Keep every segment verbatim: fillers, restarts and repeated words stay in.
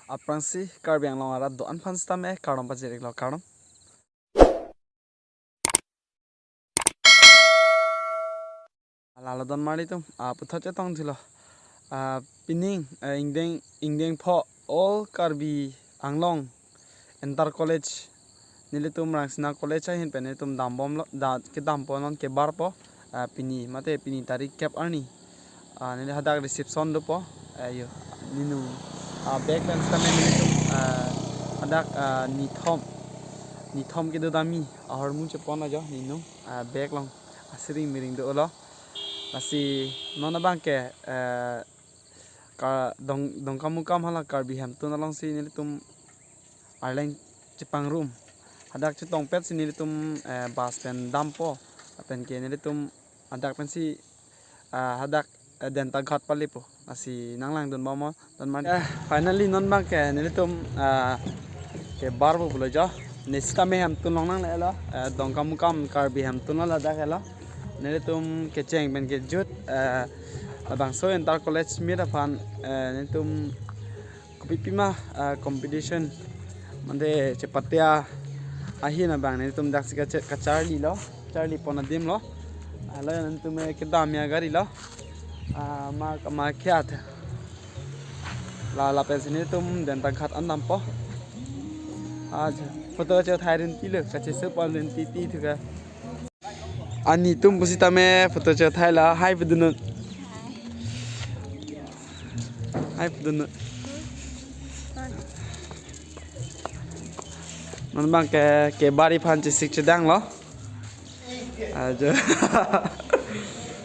Aphrangsi Karbi Anglong arat do-an aphan sitame kardom pajir-iklo, kardom. Lalo donmarlitum, ah, puthot chetong thulo. Ah, pining, eh, ingdeng, ingdeng pho all Karbi Anglong Inter College, nelitum Rangsina College ahin pen nelitum dambomlo, da, kedampo non kebarpo, ah, pini, mate pini tarik kep arni. Ah, neli hadak reception dopo, eh, yo, ninu, ah, bag pen sitame nelitum, ah, hadak, ah, nithom, nithom kedo dami, ahormu chepon ajo, ninu, ah, bag along, asiring miring dolo. Lasi non abangke, eh, ka Dong-, Dongkamukam hala Karbi Hemtun alongsi nelitum arleng chepangrum. Hadak chetongpetsi nelitum, eh, bus pen dampo. Lapen ke nelitum hadak pensi, ah, hadak, eh, Dentaghat palepo. Lasi nanglangdun bom donmar. Eh, finally non abangke nelitum, ah, kebarpo pulo jo. Ne sitame Hemtun along nanglelo. Eh, Dongkamukam Karbi Hemtun along ladak helo. Nelitum kecheng pen kejut, eh, labangso Inter College Meet aphan, eh, nelitum kopipima, eh, competition mande chepate ahin abang nelitum daksi kache-, kacharlilo, charlipon adimlo. Hala nelitum, eh, kedam ya garilo. Ah, ma, ma kya tha? La, lapensi nelitum Dentaghat an dampo. Aja, photo chethai rinti lo, kachesok pon rinti ti thuka. Ani atum pusitame photo chethai la, hai pudunut. Hai pudunut. Non abangke, kebari aphan chesik chedanglo. Ajo.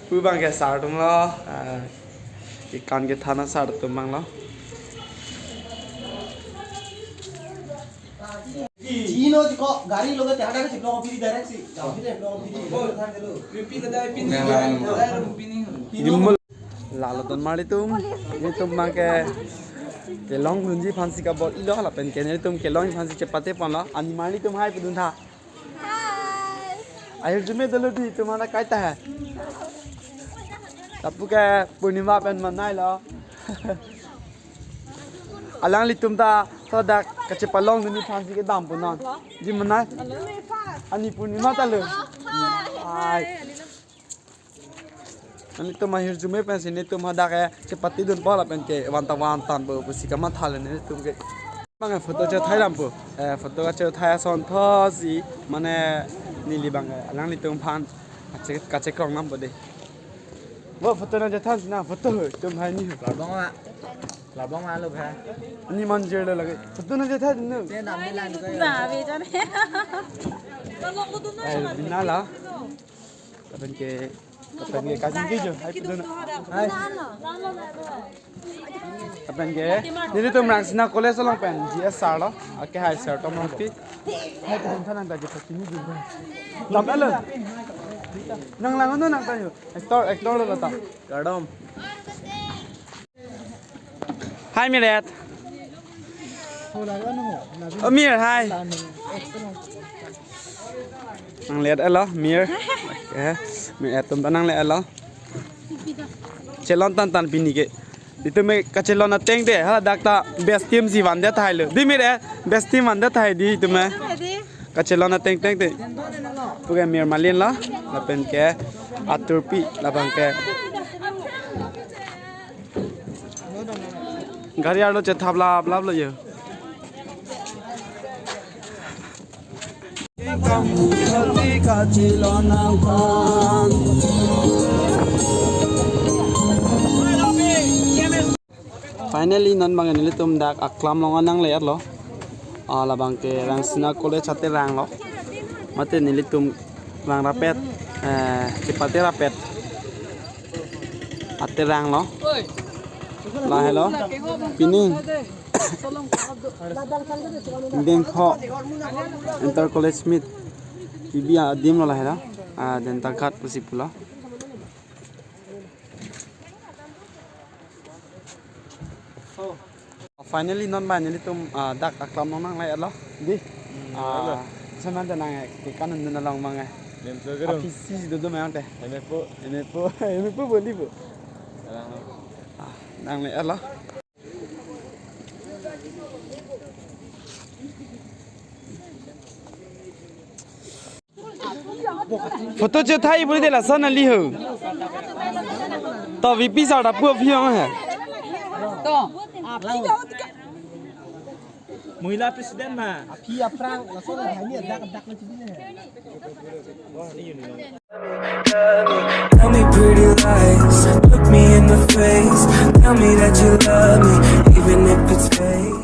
Pu abangke sir atumlo. Ah, kekan kethan a-sir atum abanglo. Chino jiko gari loge te hadak si block piri direct si. Jao piri block piri. Pipi kedai pini, kedai kedai pini. Gimbal. Lalo donmarlitum, nelitum abangke kelongdunji aphansi kabor-ilo lapen ke nelitum kelongji aphansi chepate ponlo, ani marlitum hai pudun tha. Hi. Ahirjume dolo di, tumhana kaita hai. Lapu ke Purnima pen manailo. Alanglitum ta hadak kachepalongdunji aphansi kedampo non. Di manai. Ani Purnima ta lo. Hi. Ai. Nelitum ahirjume pensi nelitum hadak ke chepatedunpo lapen ke van ta vantanpo pusi kamatha le nelitum ke. Abang photo chethai dampo. Eh, photo kachethai ason thotsi mane neli abang alanglitum aphan kache-, kachekrong dampo de. Bo photo nangchethansi nang photo ho, itum hai ni ho. Labang ma. Labang ma lo kha. Ani manjir lo lagi. Photo nangchethan nu. Che dam ni lang ko. Na, be jane. Eh, binala. Lapen ke, lapen ke kasing ke jo, hai pudun. Hai. Lapen ke, nelitum Rangsina College along pen, G S sir lo, ake hai sir Tom Rongpi. Hai pudun thanan ta je pachini dun. Dam elo. Nanglang no nang ta jo. Actor, actor lo ta. Kardom. Hi, Miret. Oh, Mir, hi. Nangle-etlo, Mir. Eh, Miret atum ta nangle-etlo. Chelon tantan pini ke. Itum me kachelon ateng te, hala dak ta best team si vandet tahai lo. Di Miret, best team vandet tahai di itum me. Kachelon ateng teng te. Pu ke Mir Malin lo, lapen ke Aturpi, labang ke. Gari arlo chethap lap lap lo yo. Finally, non abang nelitum dak aklam along nangle-etlo. Ah, labang ke Rangsina College aterang lo. Mate nelitum vang rapet, eh, chepate rapet aterang lo. Lahelo. Pining. Ingdeng pho Inter College Meet. Pipi adim lo lahelo. Ah, Dentaghat pusi pulo. Finally, non abang nelitum, ah, dak aklam along nangle-etlo. Di. Hmm, ah, halo. Seman ta nang kekan nun along abang eh. Mem so gerung. Aphi si dodo mang te. Eme po, eme po, eme po boli po. Alang lo. Ah, nangle-etlo. Photo chethai buri de lason ali ho. To V P sir ta pu aphi ong he. To. Mahila president ma. Aphi aphrang, lason la hini dak dak na chibine he. Tell me pretty lies, look me in the face. Tell me that you love me, even if it's fake.